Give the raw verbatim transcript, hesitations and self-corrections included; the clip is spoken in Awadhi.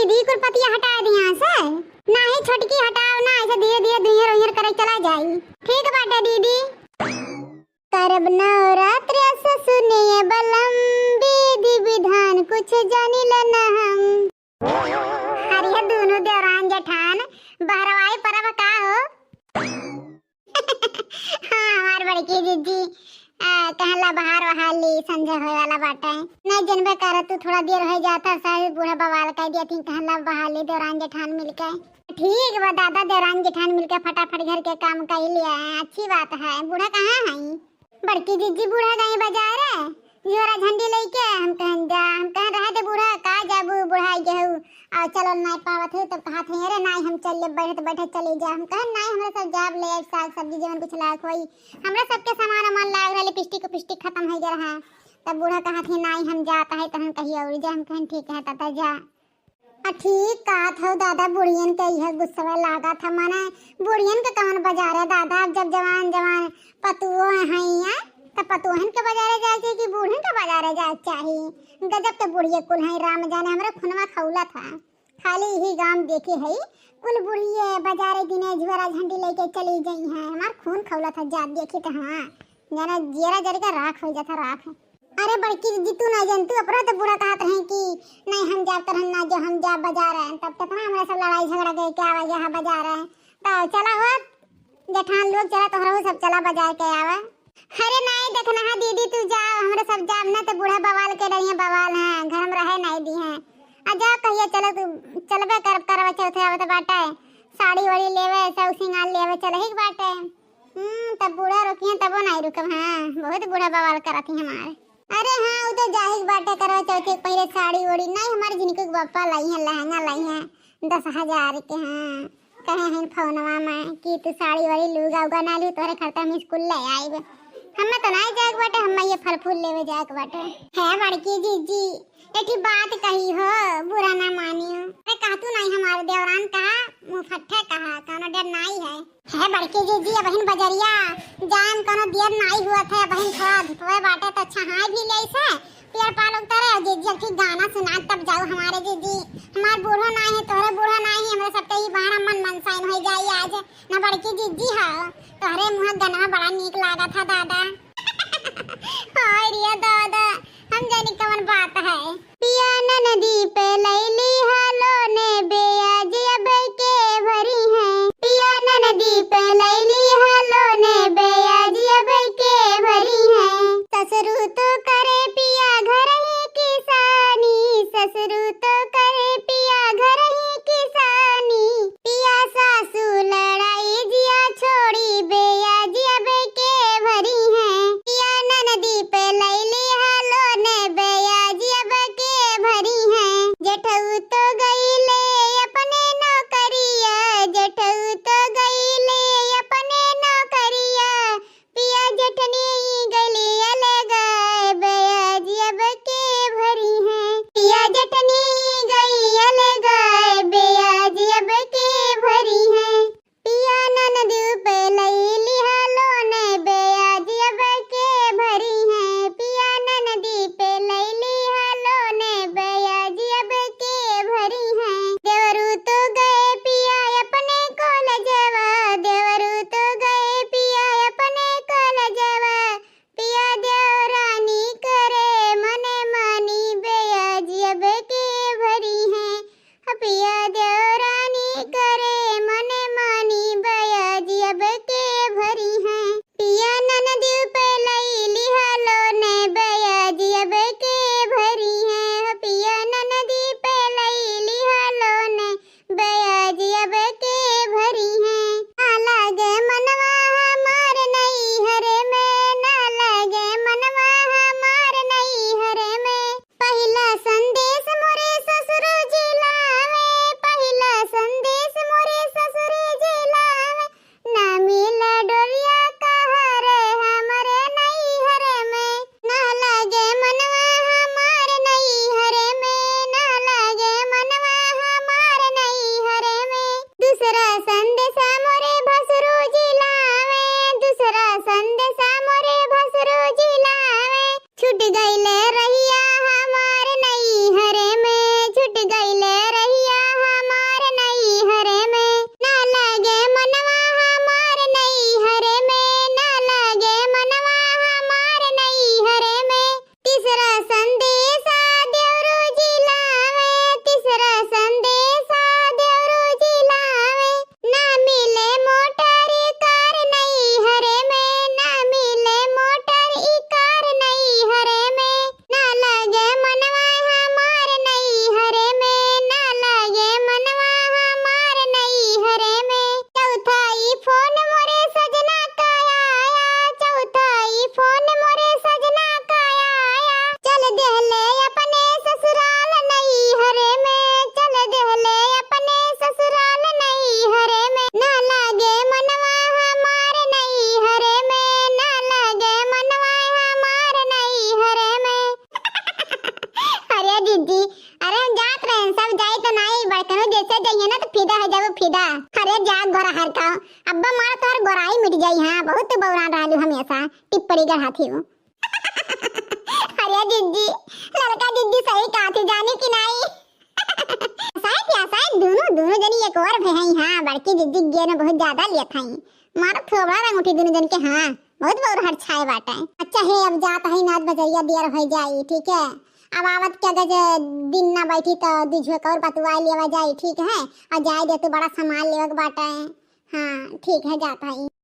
दी कुल पतिया हटा दी यहाँ से। नाही छोटकी हटाओ ना, ऐसे धीरे धीरे दुइहर उइहर करे चला जाई। ठीक बाटे दीदी। करब नवरात्र ससुनिय बलम, विधि विधान कुछ जानिल न हम। अरे ये दुनो देवरान जेठान, बहरवाई परब का हो? हाँ, हमार बड़की जिज्जी, आ, कहला बहार वहार ली, संझा होए वाला बाटे। नहीं जनबे करत तू, थोड़ा देर हो जाता, साहब बूढ़ा बवाल कह दिया थी, कहला बहार ली देवरान जेठान मिलके। ठीक बा दादा, देवरान जेठान मिलके फटाफट घर के काम कर लिया है, अच्छी बात है। बूढ़ा कहाँ है? बड़की जिज्जी बूढ़ा गई बाजार है, झोरा झंडी लेके। हम कहन जा, हम कहन रहे दे बूढ़ा, का जाबू, बूढ़ा आई गए हऊ, और चलो नाई पावत है, तब कहा थे, "अरे नाई, हम चल ले, बैठे तो बैठे चले जा।" हम कहन, "नाई, हमरा सब जाब ले आइब, साग सब्जी जवन कुछ लाग होई, हमरा सबके सामान वामान लाग रहे, लिपस्टिक उपिस्टिक खत्म हो गया रहा।" तब बूढ़ा कहा थे, "नाई, हम जाता है, तहन कहिए और जा।" हम कहन, "ठीक है, तब जा।" आ ठीक कहत हौ दादा, बुढ़ियन के इहे गुस्सवा लागत है। माने बुढ़ियन के कवन बाजार है दादा, अब जब जवान जवान पतुओ हैं, हैं, त पतुहन के बाजारे जाए के कि बूढ़न के बाजारे जाए के चाही? गजब के बुढ़िए कुल हैं, राम जाने हमरे खुनवा खौलत है। खाली यही गांव देखे है, कुल बुढ़िए बाजारे दिने झोरा झंडी लेके चली गई हैं। हमार खून खौलत है, जा देखी तो हाँ, जाने जियरा जर के राख हो जाता, राख। अरे बड़की दीदी, तू ना जानतू, अपरो तो बूढ़ा कहत रहे कि नहीं हम जाब, तरहन ना जो हम जाब बाजार है, तब कितना हमरा सब लड़ाई झगड़ा करके आवा यहाँ बाजार है। तो चला हो जेठान लोग, चला तोहरा सब चला बाजार के आवा। अरे नहीं देखना है दीदी, तू जा, हमरा सब जाब ना तो बूढ़ा बवाल के रही है, बवाल है, घर में रहे नहीं दी है। आ जा कहिए चलो तू, चलबे कर, करवा चौथे आवत बाटे, साड़ी वाड़ी लेवे, सब सिंगार लेवे चले ही बाटे। हम्म, तब बूढ़ा रोकिहैं तबो नाहीं रुकब। हाँ, बहुत बूढ़ा बवाल करत ही हमार। अरे हाँ, उ तो जाहिर बाटे करवा चौथे के पहिले साड़ी ओड़ी नाहीं, हमार झिनकू के बापा लइहैं, लहंगा लइहैं दस हजार के। हाँ, कहे हैं फोनवा में कि तू साड़ी वाड़ी लूगा उगा ना लू, तोहरे खर्चा हम स्कूल ले आइब। हमें तो नाहीं जाए के बाटे, हमें ये फल फूल लेवे जाए के बाटे। है बड़की जीजी, एक ही बात कही हो, बुरा ना मानियो। अरे कहतू नाहीं, हमारे देवरान कहा, मुंह फट्ठे कहा, कौनो डर नाहीं है। हे बड़की जीजी, अबहिन बजरिया जाए में कौनो देर नाहीं हुआ थे, अबहिन थोड़ा धुपवे बाटे तो छहाई भी ले से, पेड़ पाल उतरे और जीजी एक ठे गाना सुना तब जाऊ हमारे जीजी, हमार बूढ़ो नाहीं है, तोहरे बूढ़ो नाहीं है, हमरे सबके ही बहाना मन मनसाइन हो जाई आज। ना बड़की जीजी हो, तोहरे मुँह गनवा बड़ा नीक लागत है दादा। हाय रे दादा, हम जानी कवन बात है। पिया ननदी पे लैली हालो ने बेयाज अब के भरी है। पिया ननदी पे लैली हालो ने बेयाज अब के भरी है। ससुरू तो करे पिया घर ही किसानी, ससुरू तो करे पिया घर ही किसानी। पिया सासू लड़ाई जिया छोड़ी बेयाज अब के भरी है। पिया ननदी पे लैली हालो ने बेयाज अब के भरी है। जेठऊ तो गईले अपने नौकरिया, जेठऊ तो गईले अपने नौकरिया। पिया जेठनी गली अलगा बेयाज अब के भरी है। पिया जेठनी गई अलगा बेयाज अब के भरी है। पिया ननदी पे लैली हालो ने बेयाज अब के भरी है। पिया ननदी पे लैली हालो ने बेयाज अब के चाहिए ना तो फिदा हो जाबू फिदा। अरे जा गोरा हर का, अब्बा मारा तोहर गोराई मिट जाई। हाँ, बहुत तो बौरान रहलू हमेशा, टिप्पणी गढ़ाती हूँ। अरे जिज्जी, लड़का जिज्जी सही कहा थी, जानी कि नहीं? शायद या शायद दोनों, दोनों जनी एक और भी हैं। हाँ, बड़की जिज्जी गेर में बहुत ज्यादा लिया था। मारा थोबड़ा रंग उठी दोनों जन के। हाँ, बहुत बौर हर छाए बाटे। अच्छा है, अब जात है नाच बजरिया दियर हो जाई, ठीक है? अब आवत के अगर जे दिन ना बैठी तो दू झोंक और बतुआ लेवा जाई, ठीक है? और जाए दे तू बड़ा सामान लेवे के बाटे। हाँ, ठीक है, जात है।